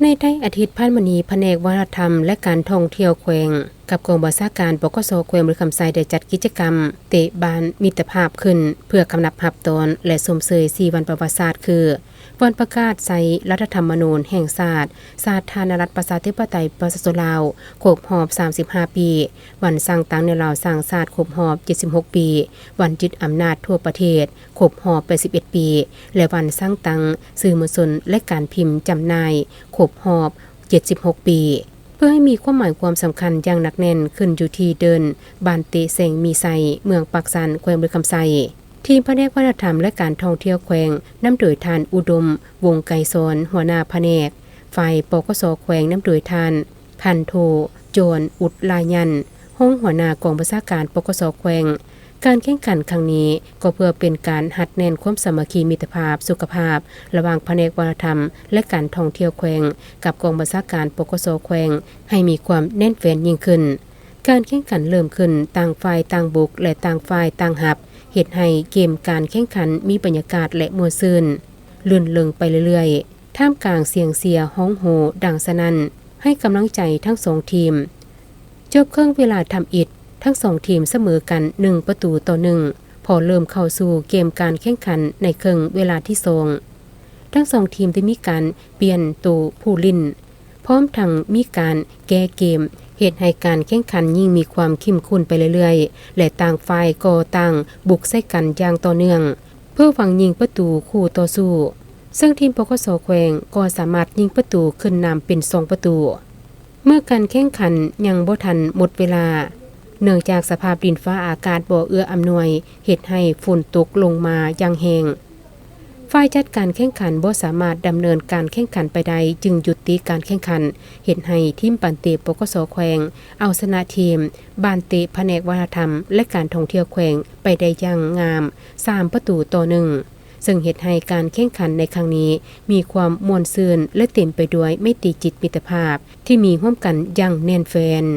ໃນທ້າຍອາທິດຜ່ານມານີ້, ພະແນກວັດທະນະທຳ ແລະ ການທ່ອງທ່ຽວແຂວງ ກັບກອງບັນຊາການ ປກສ ແຂວງບໍລິຄຳໄຊ ໄດ້ຈັດກິດຈະກຳເຕະບານມິດຕະພາບຂຶ້ນ ເພື່ອກຳນັບຮັບຕ້ອນ ແລະ ຊົມເຊີຍສີ່ວັນປະຫວັດສາດ ຄື ວັນປະກາດໃຊ້ລັດຖະທຳມະນູນແຫ່ງຊາດ ສາທາລະນະລັດ ປະຊາທິປະໄຕ ປະຊາຊົນລາວ ຄົບຮອບສາມສິບຫ້າປີ, ວັນສ້າງຕັ້ງແນວລາວສ້າງຊາດ ຄົບຮອບເຈັດສິບຫົກປີ, ວັນຍຶດອຳນາດທົ່ວປະເທດ ຄົບຮອບແປດສິບເອັດປີ ແລະ ວັນສ້າງຕັ້ງສື່ມວນຊົນ ແລະ ການພິມຈຳໜ່າຍ ຄົບຮອບເຈັດສິບຫົກປີ ເພື່ອໃຫ້ມີຄວາມໝາຍຄວາມສຳຄັນຢ່າງໜັກແໜ້ນ ຂຶ້ນຢູ່ທີ່ເດີ່ນ ບ້ານເຕະແສງມີໄຊ, ເມືອງປາກຊັນ, ແຂວງບໍລິຄຳໄຊ. ທີມພະແນກວັດທະນະທຳ ແລະ ການທ່ອງທ່ຽວແຂວງ ນຳໂດຍທ່ານ ອຸດົມ ວົງໄກສອນ, ຫົວໜ້າພະແນກ, ຝ່າຍ ປກສ ແຂວງ ນຳໂດຍທ່ານ ພັນໂທ ຈອນ ອຸດລາຍັນ, ຮອງຫົວໜ້າກອງບັນຊາການ ປກສ ແຂວງ. ການແຂ່ງຂັນຄັ້ງນີ້ກໍເພື່ອເປັນການຮັດແໜ້ນຄວາມສາມັກຄີມິດຕະພາບສຸຂະພາບ ລະຫວ່າງພະແນກວັດທະນະທຳ ແລະ ການທ່ອງທ່ຽວແຂວງ ກັບກອງບັນຊາການ ປກສ ແຂວງ ໃຫ້ມີຄວາມແໜ້ນແຟ້ນຍິ່ງຂຶ້ນ. ການແຂ່ງຂັນເລີ່ມຂຶ້ນ ຕ່າງຝ່າຍຕ່າງບຸກ ແລະ ຕ່າງຝ່າຍຕ່າງຮັບ, ເຮັດໃຫ້ເກມການແຂ່ງຂັນມີບັນຍາກາດ ແລະ ມ່ວນຊື່ນ, ລື່ນເລິງໄປເລື້ອຍໆ ທ່າມກາງສຽງເຊຍຮ້ອງໂຮດັງສະໜັ່ນ ໃຫ້ກຳລັງໃຈທັງສອງທີມ. ຈົບເຄິ່ງເວລາທຳອິດ, ທັງສອງທີມສະເໝີກັນໜຶ່ງປະຕູຕໍ່ໜຶ່ງ ພໍເລີ່ມເຂົ້າສູ່ເກມການແຂ່ງຂັນໃນເຄິ່ງເວລາທີສອງ. ທັງສອງທີມໄດ້ມີການປ່ຽນໂຕຜູ້ຫຼິ້ນ, ພ້ອມທັງມີການແກ້ເກມ, ເຮັດໃຫ້ການແຂ່ງຂັນຍິ່ງມີຄວາມເຂັ້ມຂຸ້ນໄປເລື້ອຍໆ ແລະ ຕ່າງຝ່າຍກໍຕ່າງບຸກໃສ່ກັນຢ່າງຕໍ່ເນື່ອງ ເພື່ອຫວັງຍິງປະຕູຄູ່ຕໍ່ສູ້, ເຊິ່ງທີມ ປກສ ແຂວງ ກໍສາມາດຍິງປະຕູຂຶ້ນນຳເປັນສອງປະຕູ ເມື່ອການແຂ່ງຂັນຍັງບໍ່ທັນໝົດເວລາ, ເນື່ອງຈາກສະພາບດິນຟ້າອາກາດບໍ່ເອື້ອອຳນວຍ, ເຮັດໃຫ້ຝົນຕົກລົງມາຢ່າງແຮງ. ຝ່າຍຈັດການແຂ່ງຂັນບໍ່ສາມາດດຳເນີນການແຂ່ງຂັນໄປໄດ້, ຈຶ່ງຢຸດຕິການແຂ່ງຂັນ, ເຮັດໃຫ້ທີມບານເຕະ ປກສ ແຂວງ ເອົາຊະນະທີມບານເຕະພະແນກວັດທະນະທຳ ແລະ ການທ່ອງທ່ຽວແຂວງໄປໄດ້ຢ່າງງາມ ສາມປະຕູຕໍ່ໜຶ່ງ ເຊິ່ງເຮັດໃຫ້ການແຂ່ງຂັນໃນຄັ້ງນີ້ມີຄວາມມ່ວນຊື່ນ ແລະ ເຕັມໄປດ້ວຍໄມຕີຈິດມິດຕະພາບທີ່ມີຮ່ວມກັນຢ່າງແໜ້ນແຟ້ນ.